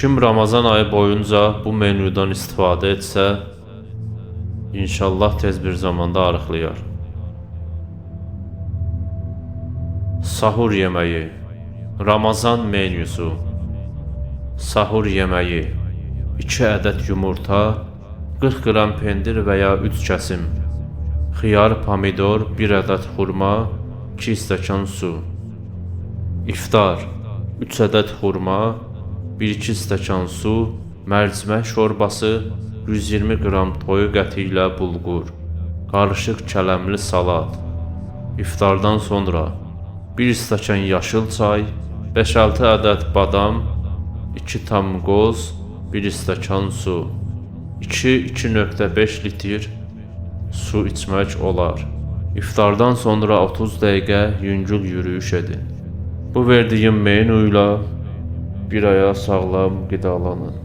Kim Ramazan ayı boyunca bu menyudan istifadə etsə, inşallah tez bir zamanda arıqlayar. Sahur yeməyi. Ramazan menyusu. Sahur yeməyi. 2 ədəd yumurta, 40 qram pendir və ya 3 kəsim, xiyar, pomidor, 1 ədəd xurma, 2 stəkan su. İftar. 3 ədəd xurma, 1-2 stəkan su, mərcimək şorbası, 120 qram toyuq əti ilə bulqur, qarışıq kələmli salat. İftardan sonra 1 stəkan yaşıl çay, 5-6 ədəd badam, 2 tam qoz, 1 stəkan su. 2-2.5 litr su içmək olar. İftardan sonra 30 dəqiqə yüngül yürüyüş edin. Bu verdiyim menyu ilə bir aya sağlam qidalanın.